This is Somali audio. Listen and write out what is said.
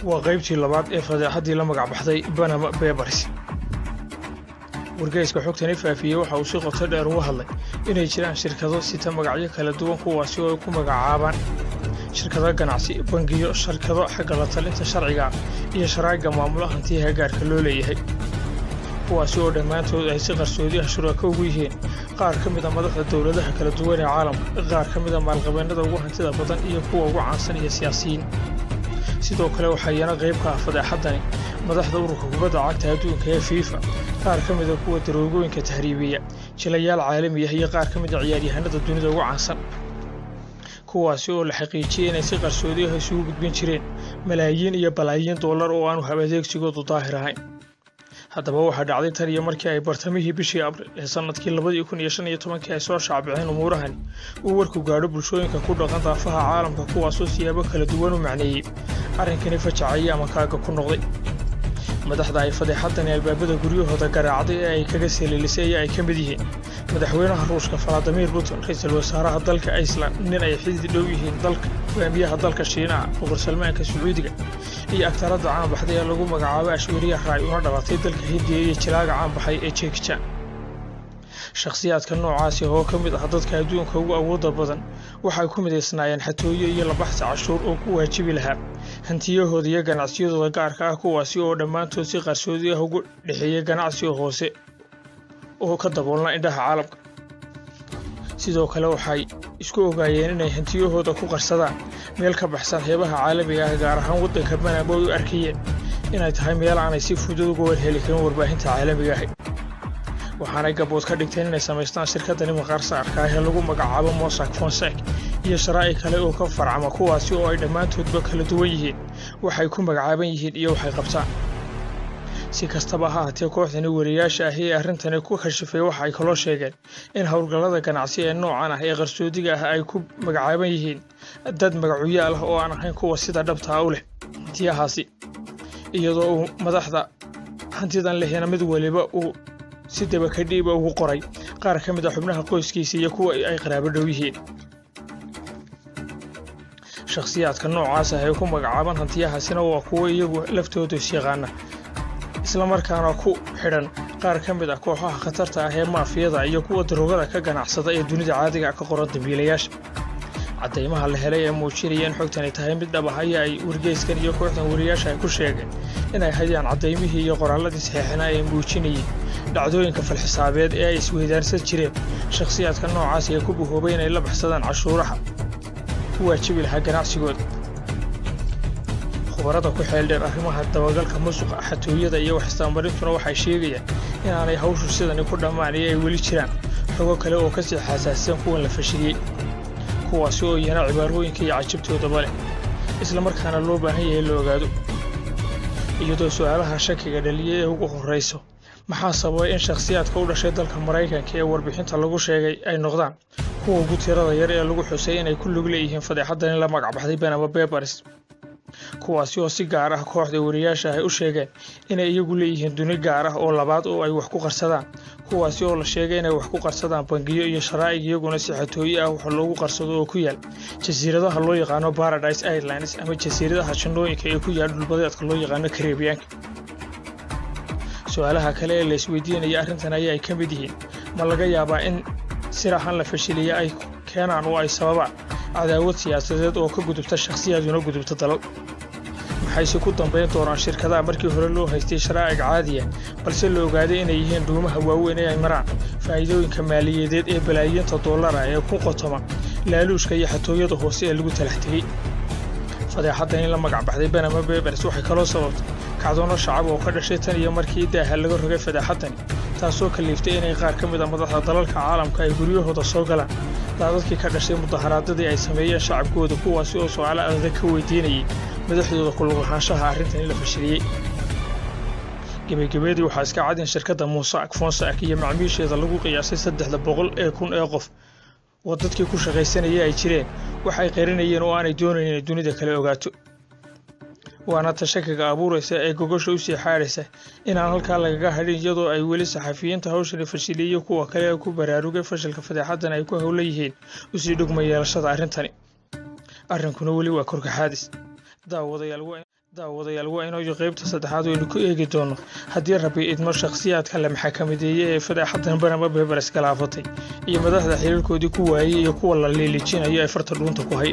Waa qaybtii labaad ee fadeexaddii la magac baxday Panama Papers. Wargeyska xogtani faafiyey waxa uu si qoto dheer uga hadlay inay jiraan shirkado sita magacyo kala duwan, kuwaasi oo ay ku magacaabaan shirkado ganacsi, bangiyo, shirkado xagga la talinta sharciga iyo sharaa'iga maamula hantiyaha gaarka loo leeyahay, kuwaasi oo dhammaantood ay si qarsoodi ah shuraako ugu yihiin qaar ka mid a madaxda dowladaha kala duwan ee caalamka, qaar ka mid a maalqabeennada ugu hantida badan iyo kuwa ugu caansan iyo siyaasiyiin. Sidoo kale waxaa iyana qayb ka ah fadeexaddani madaxda ururka kubadda cagta adduunka ee FIFA, qaar ka mid a kuwa daroogooyinka tahriibiya, jilayaal caalami ah iyo qaar ka mid a ciyaaryahanada dunida ugu caansan, kuwaasi oo la xaqiijiyey inay si qarsoodi ah isugu gudbin jireen malaayiin iyo balaayiin dollar oo aanu hab adeegsigoodu daahir ahayn. Haddaba waxaa dhacday tan iyo markii ay bartamihii bishii Abril ee sanadkii 2015-kii ay soo shaacbixeen umuurahani uu warku gaadho bulshooyinka ku dhaqan daafaha caalamka, kuwaasoo siyaabo kala duwan u macneeyey arrinkani fajacayay ama kaaga ku noqday. Madaxda ay fadeexaddani albaabada guryahooda garaacday ee ay kaga saliilisay ayaa ay ka mid yihiin madaxweynaha Ruushka Valadimir Putin, ra-iisul wasaaraha dalka Iceland, nin ay xidid dhow yihiin dalka hogaamiyaha dalka Shiinaha, Boqor Salmaanka Sacuudiga, iyo agtaradda caan baxday ee lagu magacaabo Aishwarya Rai, una dhalatay dalka Hindiya, iyo jilaaga caan baxay ee Jackie Chan. Shakhsiyaadka noocaasi oo ka mid ah dadka adduunka ugu awoodda badan waxay ku midaysnaayeen xatooyo iyo labaxsi cashuur oo ku waajibi lahaa hantiyahooda iyo ganacsiyadooda gaarka ah, kuwaasi oo dhammaantood si qarsoodi ah ugu dhexeeyay ganacsiga hoose oo ka daboolna indhaha caalamka. Sidoo kale waxay isku ogaayeen inay hantiyahooda ku qarsadaan meel ka baxsan xeebaha caalamiga ah, gaar ahaan waddanka Panama oo u arkayeen inay tahay meel aanay si fudud uga warheli karin warbaahinta caalamiga ahi. Waxaanay gabood ka dhigteen inay samaystaan shirkadani maqaarsaarka ah ee lagu magacaabo Mossack Fonseca iyo sharaa'ic kale oo ka farcama, kuwaasi oo ay dhammaantoodba kala duwan yihiin waxay ku magacaaban yihiin iyo waxay qabtaan. Si kastaba ha ahaatee, kooxdani wariyaasha ahi ee arrintani ku kashifay waxa ay kaloo sheegeen in howlgallada ganacsi ee noocan ah ee qarsoodiga ah ay ku magacaaban yihiin dad magacuyaal ah oo aan ahayn kuwa sida dhabtaa u leh hantiyahaasi, iyadoo uu madaxda hantidan lehina mid waliba uu si dabakadhiiba ugu qoray qaar ka mid a xubnaha qoyskiisa iyo kuwa ay qaraabo dhow yihiin. Shakhsiyaadka noocaas ah ee ku magacaaban hantiyahaasina waa kuwo iyagu laftoodu isyaqaana, islamarkaana ku xidhan qaar ka mid ah kooxaha khatarta ah ee maafiyada iyo kuwa daroogada ka ganacsada ee dunida caadiga ka qoran dambiilayaasha. Caddaymaha la helay ee muujinaya in xogtani tahay mid dhab ah ayaa ay wargeyskan iyo kooxdan wariyaasha ay ku sheegeen inay hayaan caddaymihii iyo qoraalladii saxeexnaa ee muujinayay dhacdooyinka falxisaabeed ee ay isweydaarsan jireen shakhsiyaadka noocaas ee ku buhoobay inay la baxsadaan cashuuraha ku waajibi lahaa ganacsigooda. Khubarada ku xeeldheer arrimaha dabagalka musuqa, xatooyada iyo wax-istaanbarintuna waxay sheegayaan inaanay hawshu sidani ku dhammaan iyo ay weli jiraan xogo kale oo kasii xasaasisan kuwan la fashiliyey, kuwaasi oo iyana cibaarooyinka iyo cajabtoodaba leh, islamarkaana loo baahan yahay la ogaado. Iyadoo su-aalaha shakiga dhaliyay ee ugu horrayso: maxaa sababay in shakhsiyaadka u dhashay dalka Maraykanka ee warbixinta lagu sheegay ay noqdaan kuwa ugu tirada yar ee lagu xusay inay ku lug leeyihiin fadeexaddan in la magac baxday Panama Papers, kuwaasi oo si gaar ah kooxda wariyaasha ay u sheegeen inay iyagu leeyihiin duni gaar ah oo labaad oo ay wax ku qarsadaan, kuwaasi oo la sheegay inay wax ku qarsadaan bangiyo iyo sharaa'ig iyaguna si xatooye ah wax loogu qarsado oo ku yaal jasiiradaha loo yaqaano Paradise Islands ama jasiiradaha jannooyinka ee ku yaal dhulbadeedka loo yaqaano Kareebiyaanka? Su-aalaha kale ee la isweydiinaya arrintan ayaa ay ka mid yihiin: ma laga yaabaa in sirahan la fashiliya ay keenaan oo ay sababaan cadaawad siyaasadeed oo ka gudubta shakhsiyaad una gudubta dalal? Maxayse ku dambayn doonaan shirkadaha markii hore loo haystay sharaa'ig caadiya, balse la ogaaday inay yihiin dhuumaha waaweyn ee ay maraan faa'iidooyinka maaliyadeed ee balaayiinta dollara ee ku qotoma laaluushka iyo xatooyada hoose ee lagu talax tegey? Fadeexaddan in la magac baxday Panama Papers waxay kaloo sababtay kacdoonno shacab oo ka dhashay tan iyo markii daaha laga rogay fadeexaddani, taasoo kaliiftay inay qaar ka mid a madaxda dalalka caalamka ay guryahooda soo galaan daadadkii ka dhashay mudaharaadadii ay sameeyeen shacabkooda, kuwaasi oo su'aalo adag ka weydiinayay madaxdooda ku lug lahaanshaha arrintan la fashiliyey. Gebagabeedii, waxaa iska cad in shirkadda Mossack Fonseca iyo macmiisheeda lagu qiyaasay 300,000 ee qof oo dadkii ku shaqaysanayay ay jireen waxay qarinayeen oo aanay doonayn inay dunida kale ogaato, waana ta shakiga abuuraysa ee gogosha usii xaadhaysa inaan halkaa lagaga hadhin, iyadoo ay weli saxafiyiinta hawshani fashiliyey kuwa kale ee ku baraarugay fashilka fadeexaddan ay ku howla yihiin usii dhugma yeelashada arrintani. Arrinkuna weli waa korka xaadis. Daawadayaal. Daawadayaal, waa inooyo qaybta saddexaad waynu ku eegi doono, haddii Rabbi idmo, shakhsiyaadka la maxakamadeeyey ee fadeexadan Panama Papers galaafatay iyo madaxda xiriirkoodii ku waayey iyo kuwa la liilijinayo ee farta dhuunta ku haya.